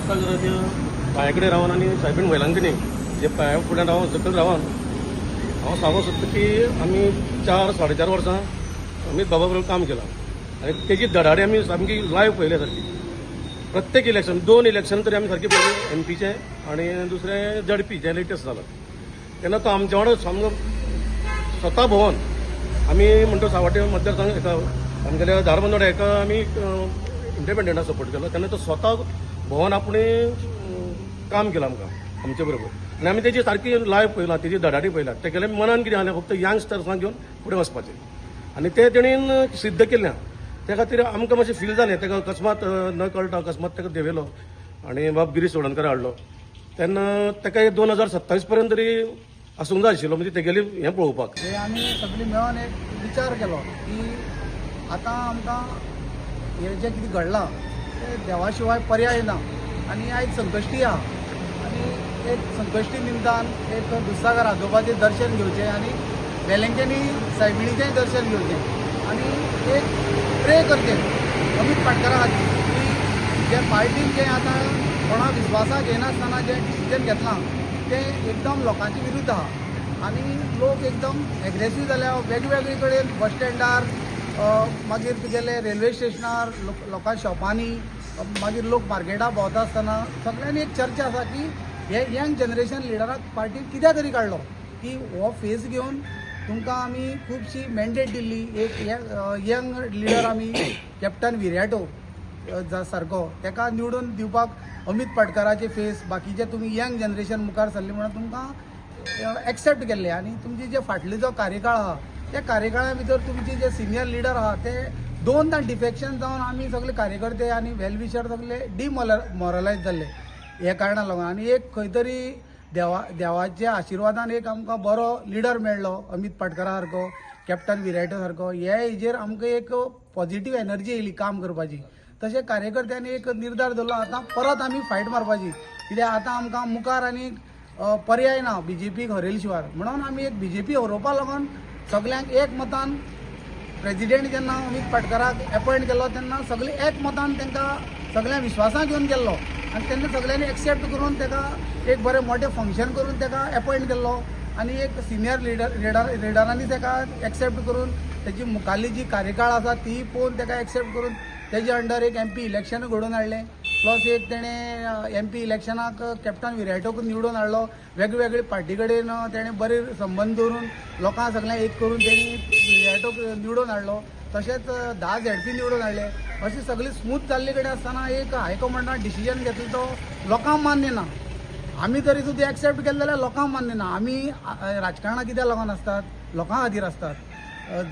उदकाक जरा ते पांया कडेन रावन आनी सायबीण वैलांकनी जे पांया फुड्यान रावन सकयल रावन हांव सांगूंक सोदता की आमी 4 4.5 वर्सां अमीत बाबा बरोबर काम केलां आनी तेजी धडाडी आमी सामकी लायव पळयल्या सारकी. प्रत्येक इलेक्शन, 2 इलेक्शन तरी आमी सारकी पळयली, एमपीचें आनी दुसरें झडपी जें लेटस्ट जालां. तेन्ना तो आमच्या वांगडा सामको स्वता भोंवन आमी म्हणटा सावड्डे मतदारसंघ एका आमगेल्या धारबांदोडा एका आमी इंडिपेंडंटाक सपोर्ट केलो. तेन्ना तो स्वता भोंवन आपणें काम केलां आमकां आमचे बरोबर आनी आमी तेजी सारकी लायव पळयला, तेजी धडाडी पळयला. तेगेले मनान कितें आसलें, फक्त यंगस्टर्सांक घेवन फुडें वचपाचें आनी तें तेणेन सिद्ध केलें. त्या खातीर आमकां मातशें फील जालें. तेका अकस्मात न कळटा अकस्मात ताका देंवयलो आनी बाब गिरीश चोडणकर हाडलो. तेन्ना ताका 2027 पर्यंत तरी आसूंक जाय आशिल्लो, म्हणजे तेगेली हें पळोवपाक. हे आमी सगळीं मेळोन एक विचार केलो की आतां आमकां हें जें कितें घडलां तें देवा शिवाय पर्याय ना आनी आयज संकश्टी आहा आनी एक संकश्टी निमतान एक दुधसागर आजोबाचें दर्शन घेवचें आनी वेलंकनी सायबिणीचेंय दर्शन घेवचें आनी एक प्रे करचें अमीत पाटकरा खातीर की जे पार्टीन जें आतां कोणा विस्वासा घेयनासतना जें डिसिजन घेतलां तें एकदम लोकांचे विरुद्ध आहा आनी लोक एकदम एग्रेसीव जाल्या. वेगवेगळे कडेन बस स्टँडार, मागीर तुगेले रेल्वे स्टेशनार, लोकां शॉपांनी, मागीर लोक मार्केटां भोंवता आसतना सगळ्यांनी एक चर्चा आसा की हे यंग जनरेशन लिडराक पार्टीन कित्याक तरी काडलो की हो फेस घेवन तुमकां आमी खुबशी मॅन्डेट दिल्ली. एक यंग लिडर आमी कॅप्टन विरियाटो सारको तेका निवडून दिवपाक अमीत पाटकराचे फेस, बाकीचे तुमी यंग जनरेशन मुखार सरली म्हणून तुमकां एक्सेप्ट केल्ले. आनी तुमची जे फाटली जो कार्यकाळ आहा त्या कार्यकाळा भितर तुमचे जे सिनियर लिडर आहा ते 2दां डिफेक्शन जावन आमी सगळे कार्यकर्ते आनी वेल विशर सगळे डिमोरलायज जाल्ले हे कारणाक लागून. आनी एक खंय तरी देवाच्या आशिर्वादान एक आमकां बरो लिडर मेळ्ळो, अमीत पाटकरा सारको, कॅप्टन विरियाटो सारको. हे हेजेर आमकां एक पॉझिटीव एनर्जी येयली काम करपाची. तशें कार्यकर्त्यांनी एक निर्धार धरलो आतां परत आमी फायट मारपाची, कित्याक आतां आमकां मुखार आनी पर्याय ना बीजेपीक हरयले शिवाय. म्हणून आमी एक बीजेपी हरोवपा लागून सगल्यांक एक मतान प्रेजिडेंट जेन्ना अमीत पाटकराक एपॉयंट केलो तेन्ना सगळे एक मतान तांकां सगळ्यांक विश्वासाक घेवन गेल्लो आनी तेन्ना सगळ्यांनी एक्सेप्ट करून ताका एक बरें मोठें फंक्शन करून ताका एपॉयंट केल्लो आनी एक सिनियर लिडरांनी ताका एक्सेप्ट करून तेजी मुखाल्ली जी कार्यकाळ आसा ती पळोवन ताका एक्सेप्ट करून तेजे अंडर एक एमपी इलेक्शन घडोवन हाडलें. प्लस एक तेणें एमपी इलेक्शनाक कॅप्टन विरियाटोक निवडून हाडलो. वेगवेगळे पार्टी कडेन तेणें बरे संबंद दवरून लोकांक सगळ्यांक एक करून तेणी विरियाटोक निवडून हाडलो. तशेंच 10 झेडपी निवडून हाडले. अशी सगळी स्मूथ जाल्ले कडेन आसतना एक हायकमांडान डिसिजन घेतलो तो लोकांक मान्य ना. आमी तरी सुद्दां एक्सेप्ट केलें जाल्यार लोकांक मान्य ना. आमी राजकारणां कित्याक लागून आसतात, लोकां खातीर आसतात.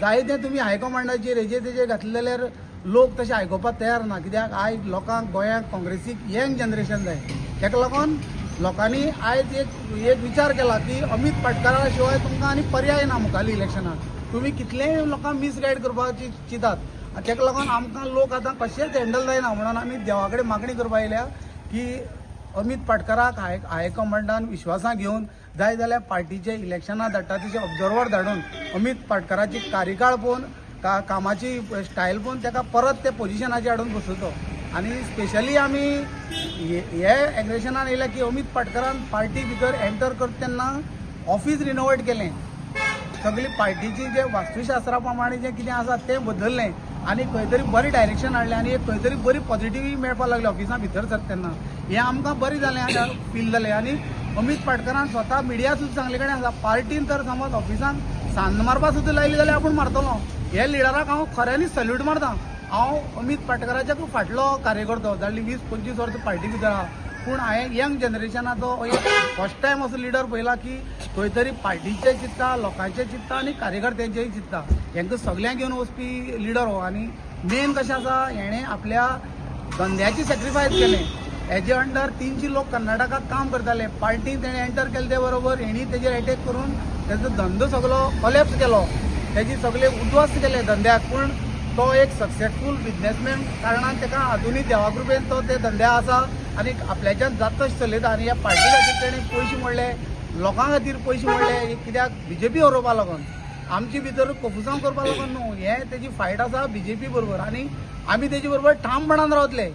जाय तें तुमी हायकमांडाचेर हेजेर तेजेर घातले जाल्यार लोक तशें आयकुपाक तयार ना, कित्याक आयज लोकांक गोंयांक काँग्रेसीक यंग जनरेशन जाय. ताका लागून लोकांनी आयज एक विचार केला की अमीत पाटकरा शिवाय तुमकां आनी पर्याय ना मुखाल्ल्या इलेक्शनाक. तुमी कितलेय लोकांक मिसगायड करपाची चिंतात आनी ताका लागून आमकां लोक आतां कशेंच हँडल जायना. म्हणून आमी देवा कडेन मागणी करपाक आयल्या की अमीत पाटकराक हायकमांडान विश्वासाक घेवन जाय जाल्यार पार्टीचे इलेक्शनां धाडटा तशें ऑब्जर्वर धाडून अमीत पाटकराची कार्यकाळ पळोवन कामाची स्टायल पळोवन ताका परत ते पोजिशनाचेर हाडून बसोवचो. आनी स्पेशली आमी हे एग्रेशनान येयल्या की अमीत पाटकरान पार्टी भितर एंटर करता तेन्ना ऑफीस रिनोवेट केलें, सगळी पार्टीची जे वास्तुशास्त्रा प्रमाणे जें कितें आसा तें बदललें आनी खंय तरी बरी डायरेक्शन हाडलें आनी एक खंय तरी बरी पॉझिटिव्ही मेळपाक लागली ऑफिसां भितर सरता तेन्ना. हें आमकां बरें जालें आनी फील जालें. आनी अमीत पाटकरान स्वता मिडिया सुद्दां सांगले कडेन आसा, पार्टीन तर समज ऑफिसान सान्न मारपा सुद्दां लायली जाल्यार आपूण मारतलो. हे लिडराक हांव खऱ्यांनीच सल्यूट मारता. हांव अमीत पाटकराच्या फाटलो कार्यकर्तो, जाल्ली 20-25 वर्सां पार्टी भितर आहा, पूण हांवें यंग जनरेशनाचो एक फर्स्ट टायम असो लिडर पळयला की खंय तरी पार्टीचें चिंत्ता, लोकांचें चिंत्ता आनी कार्यकर्त्यांचेंय चिंत्ता. हेंकां सगल्यांक घेवन वचपी लिडर हो. आनी मेन कशें आसा, हेणें आपल्या धंद्याची सॅक्रिफायस केलें. हेजे अंडर 300 लोक कर्नाटकाक काम करताले. पार्टीन तेणें एंटर केले ते बरोबर हेणी तेजेर एटॅक करून तेजो धंदो सगलो कोलॅप्स केलो, तेजी सगळे उद्ध्वस्त केले धंद्याक. पूण तो एक सक्सेसफूल बिजनेसमॅन कारणान ताका आजुनूय देवा कृपेन तो ते धंद्या आसा आनी आपल्याच्यान जाता तशें चलयता. आनी ह्या पार्टी खातीर तेणें पयशे मोडले, लोकां खातीर पयशे मोडले, कित्याक बीजेपी हरोवपा लागून, आमचे भितर कोफुसांव करपा लागून न्हू. हें तेजी फायट आसा बीजेपी बरोबर आनी आमी तेजे बरोबर ठामपणान रावतले.